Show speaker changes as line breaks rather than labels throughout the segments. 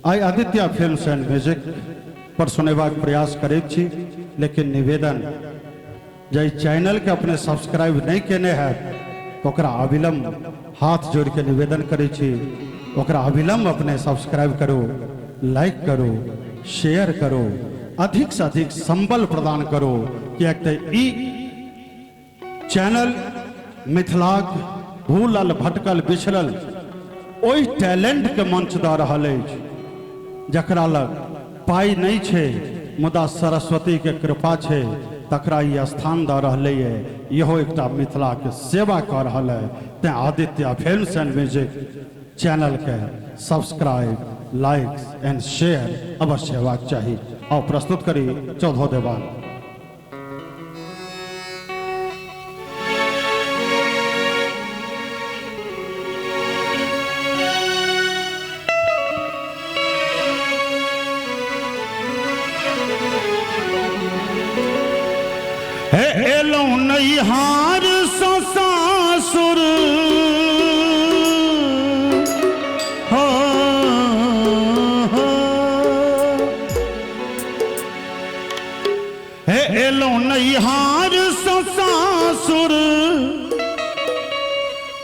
I Aditya films and music पर सुनेबाक प्रयास करैत छी, लेकिन निवेदन जे एहि चैनलके अपने सब्सक्राइब नहि केने हैत तऽ ओकरा अविलम्ब हाथ जोड़िके निवेदन करै छी, ओकरा अविलम्ब अपने सब्सक्राइब करू, लाइक करू, शेयर करू, अधिकसँ अधिक संबल प्रदान करू, किएक तऽ ई चैनल मिथिलाक भूलल भटकल बिछड़ल ओहि टैलेंटके मंच दऽ रहल अछि जकरा लग पाइ नहि छै मुदा सरस्वतीके कृपा छै, तकरा ई स्थान दऽ रहलैए। इहो एकटा मिथिलाके सेवा कऽ रहल है। तेँ आदित्य फिल्म्स एंड म्यूजिक चैनलके सब्सक्राइब, लाइक एंड शेयर अवश्य हेबाक चाही। आउ प्रस्तुत करी चौधो देवान। हे एलहुँ नैहार सँ सासुर हो, हो। हे एलहुँ नैहार सँ सासुर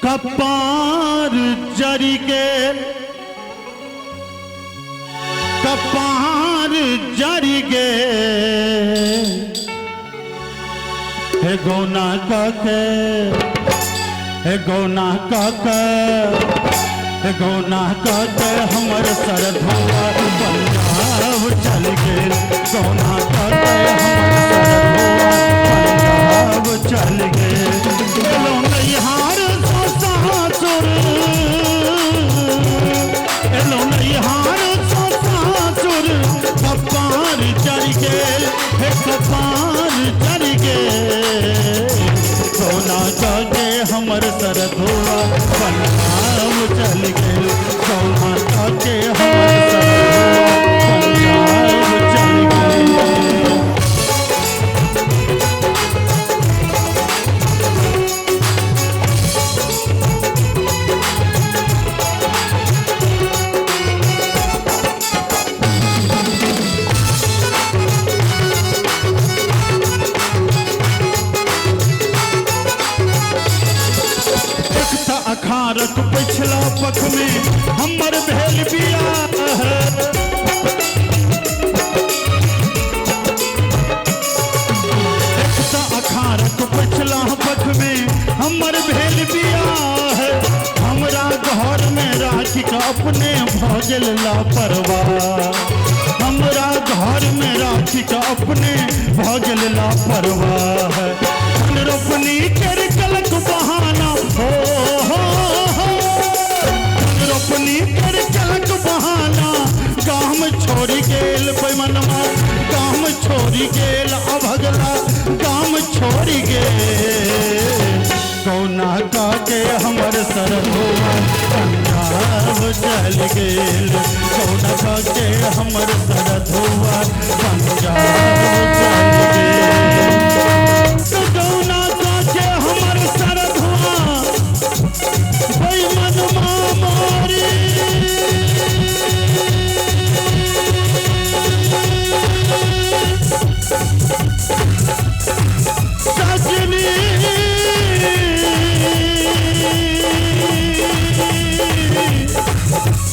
कपार जरि गेल, कपार जरि गेल। हे गौना कके, हे गौना कके, हे गौना कके हमर सर धुआ पंजाब चल गेल। गौना कके हमर सर धुआ पंजाब चल गेल। एलहुँ नैहार सँ सासुर, एलहुँ नैहार सँ सासुर कपार चढ़ि गेल, हे कपार चढ़ि गेल। सोना कके हमर सर धुआ पंजाब चल गेल। सोना कके हमर सर धुआ पंजाब चल गेल। एक तऽ अखारक पछिला पख में हमर भेल बियाह, एक तऽ अखारक पछिला पख में हमर भेल बियाह। हमरा घर में राखि कऽ अपने भऽ गेल लापरवाह, हमरा घर में राखि कऽ अपने भऽ गेल लापरवाह। धन रोपनी कर कलक बहाना हो, हो, हो। धन रोपनी कर कलक बहाना गाम छोड़ि गेल पैमनमा, गाम छोड़ि गेल अभगला, गाम छोड़ि गेल। कौना काके हमर सरधुआ पंजाब चल गेल। कौना काके हमर सरधुआ पंजाब चल गेल। कौना काके हमर सरधुआ बैमनमा मोरी सजनी,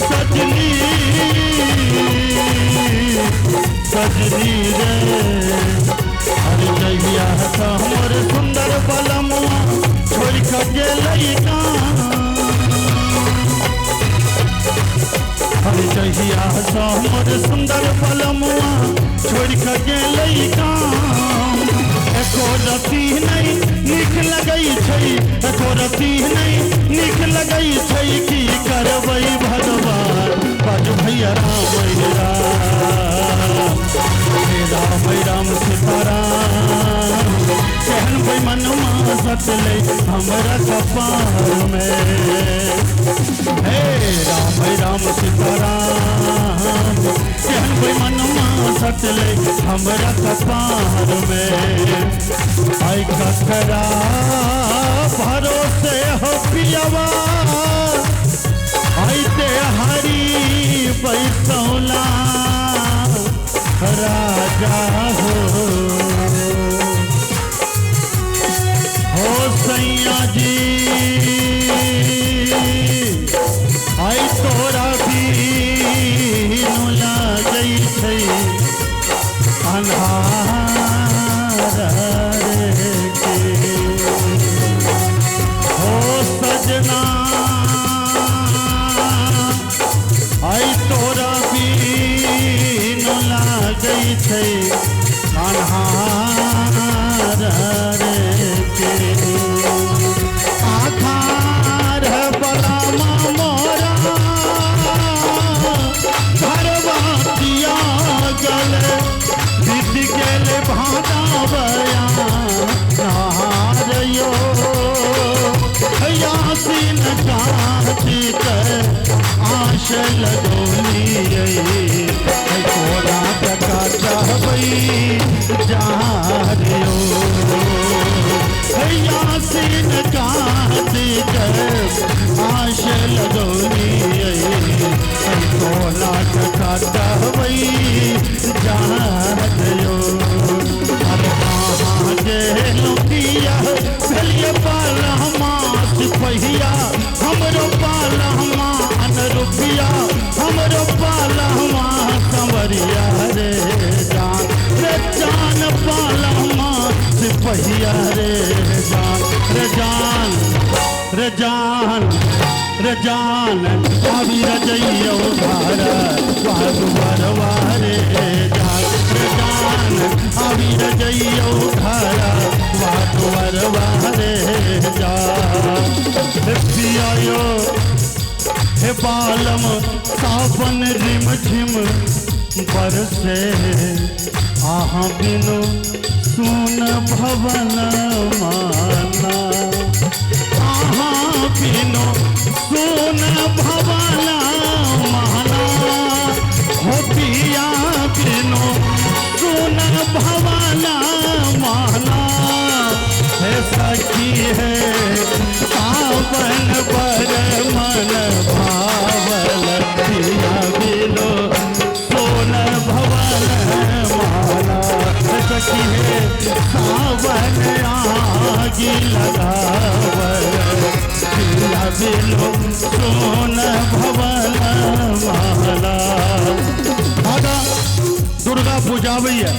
सजनी, सजनी रे। अरे जहिया से हमर सुंदर बलमुआ छोड़ि कऽ गेलै गाम, अरे जहिया से हमर सुंदर बलमुआ छोड़ि कऽ गेलै गाम, एको रत्ती नहि नीक लगै छै, एको रत्ती नहि नीक लगै छै। की करबै भगवान, बाजू भैया राम राम, हे राम राम सीताराम। केहन बैमनमा सटलै हमरा कपार में, हे राम राम सीताराम। केहन बैमनमा सटलै हमरा कपार में। आई ककरा भरोसे हो पियवा, आइते हरी बैसौला राजा हो। हो सैया जी आई तोरा बिनु लागै छै अन्हार रे के। हो सजना आई तोरा बिनु लागै छै अन्हार रे के। आखार बलामा मोरा घरवा तियागल बीत गेल भादवया नार यो। यासीन कार्तिक आश लगौलियै कोना टका चाहबै जारियो। यासीन कार्तिक आश लगौलियै कोना टका चाहबै जारियो। अरे कहाँ गेलहुँ किया भेलियै पालमा सिपहिया हमरो पालमा अनरुपिया हमरो पालमा संवरिया रे जान रे जान पालमा सिपहिया रे जान रे जान रे जान रे जान आबि रजैयौ घर बाबू रे जान रे जान आबि रजैयौ घर बाबू रे जान। पियायो हे बालम सावन रिम झिम बरसे आहाँ बिनु सुन भवन माना। आहाँ बिनु सुन भवन माना हो पिया बिनु सुन भवन माना। हे सखी है सावन पर मन भावल पिया बिनु सोन भवन माना। हे सखी है सावन आगी लगावल पिया बिनु सोन भवन माना। आगा दुर्गा पूजा आबैया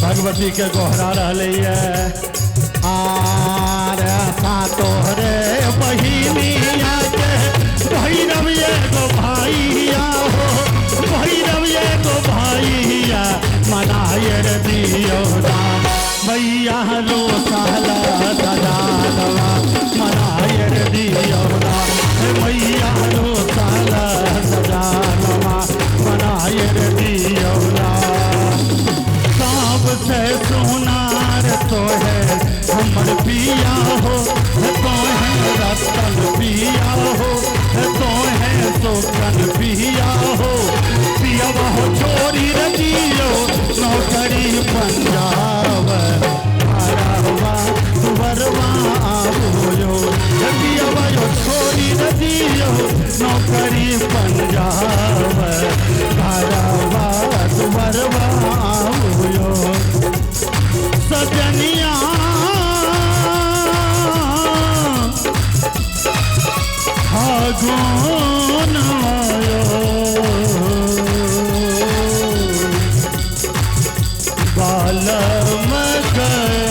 भगवती के गोहरा रहलैया आर तोहरे बहिनिया के भैरव एगो भाइया हो भैरव एगो भाइया मनायर दियो दान मैया रो साला सजानवा मनायर दियो दान मैया रो साला सजानवा मनायर दियो दान। सबसे सोनार तो है हमर पिया हो तो है रतन पिया हो तो है सोकन पिया हो पिया हो छोरी रजियो नौकरी पंजाब हरवा तुवरवा आवो पिया हो छोरी रजियो नौकरी पंजाब हरवा तुवरवा आवो। सजनिया फागुन आयो बालम गए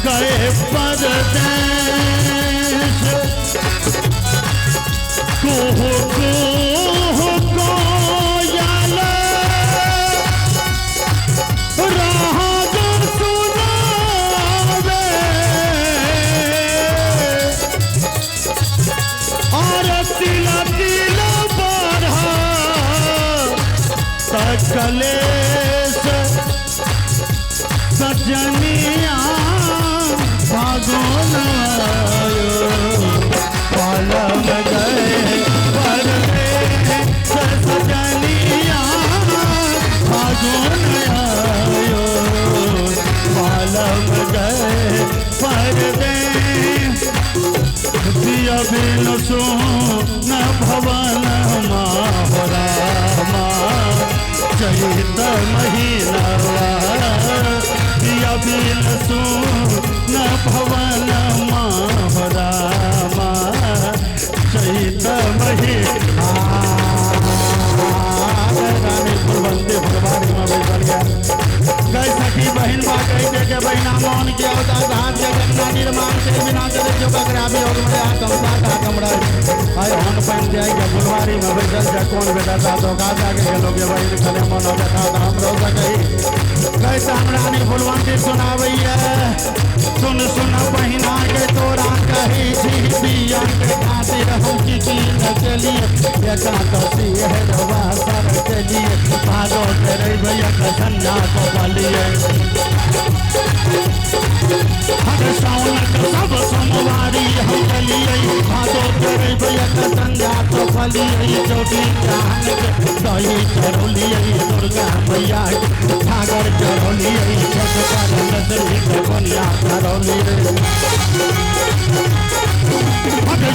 गए परदेश कोह कोह कोयल राग सुनावे और तिल तिल बढ़ा कलेश सजनिया फागुन आयो पालम गए परदेश सजनिया फागुन आयो पालम गए परदेश दिया बिन सोन भवन माहो पानि जाय के फुलवारी में बैठल जा कोन बेटा ता धोखा दे के गेलो के बहिन कने मन देखा त हमरो सकै कैसे हम रानी फुलवंती सुनाबैया सुन सुन बहिना के तोरा कही छी बिया के खातिर हम की की न चलिए एका तो सी है रवा सर के लिए भादो तेरे भैया कसन्ना को बलिए हर सावन के सब सोमवारी हम चलिए भादो तेरे भैया कसन्ना को बलिए चोटी जान के दही चढ़ौलिए दुर्गा मैया के ठागर चढ़ौलिए छोटका नसरी के बनिया चढ़ौलिए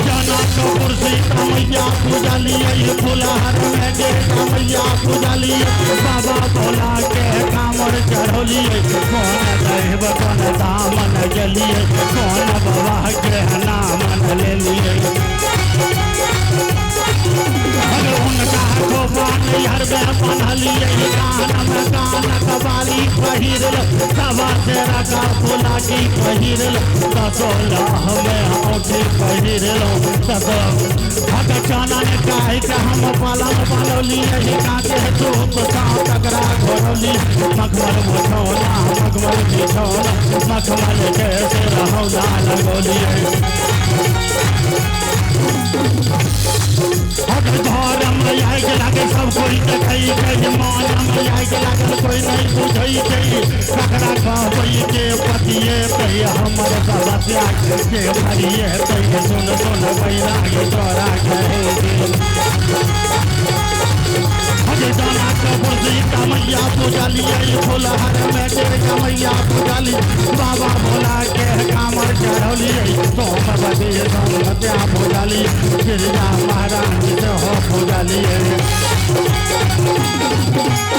जाना कपूर सीता मैया पूजा लिए फुलहर में गेटा मैया पूजा लिए बाबा भोला के कामर चढ़ौलिए कौन दैव कौन दामन जलिए कौन बाबा के नामन ले लिए अरे उनका गोपान हर में पन्हलिए कान में कान कबाली पहिरल सवा तेरा का फुला की पहिरल दसोलह में औठी पहिरल तब हक चनन काहे के हम पलंग बनौलिए काके धूप सा तगड़ा घोरौली मखमल बिछौना मखमल बिछौना मखमल के सिरहौना लगौलिए धर्म आगि लागल सब कोई देखै छै मन में आगि लागल कोई नहीं बुझै छै ककरा कहबै के पतिए तै हमर समस्या के भरिए तै सुन सुन बैराग तोरा कहै हरे दाना कपूर सीता मैया पूजा लिए फुलहर में टेका मैया पूजा ली बाबा भोला के कामर चढ़ौलिए सोमवती सोमत्या पूजा ली गिरिजा महाराज से हो पूजा लिए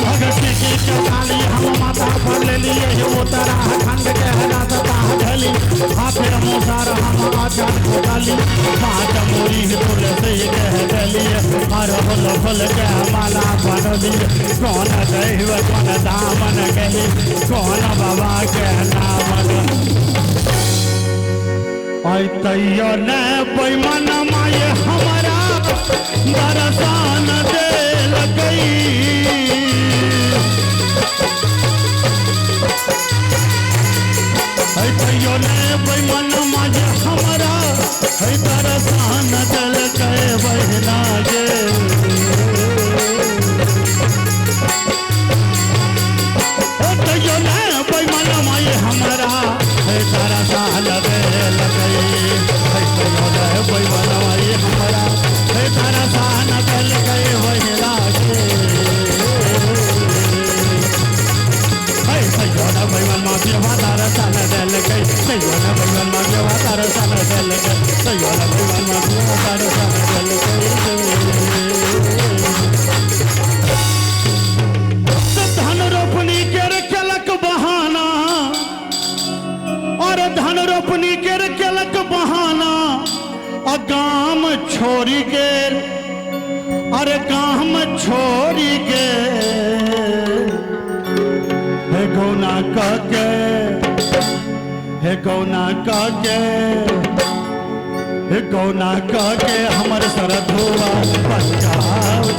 भगत की चौताली हम माता पर ले लिए उत्तराखंड के रास्ता ढली हाथे मुसार हम आचार कोताली पाँच मुरी तुलसी के डलिए हर फूल फूल के माला बनलिए कौन दैव कौन दामन गली कौन बाबा के नाम आई तैयो ने बेईमान माये हमारा दरसान दे गई तैयो ने बेईमान माये हमारा दरसान दिल के बहना गे तैयो ने बेईमान माये हमारा दरसान दिल गई तैयो ने बेईमान माये हमारा दरसान दिल गए बहना गे सैयोना बैमन माफिया तारा सान दिल गई सैयोना बैमन माफिया तारा सान दिल गई सैयोना बैमन माफिया तारा सान दिल गई। धन रोपनी के केलक बहाना और धन रोपनी के केलक बहाना आ गाम छोड़ी के अरे गाम छोड़ी के हे गौना काके हे गौना काके हे गौना काके हमर सरधुआ पंजाब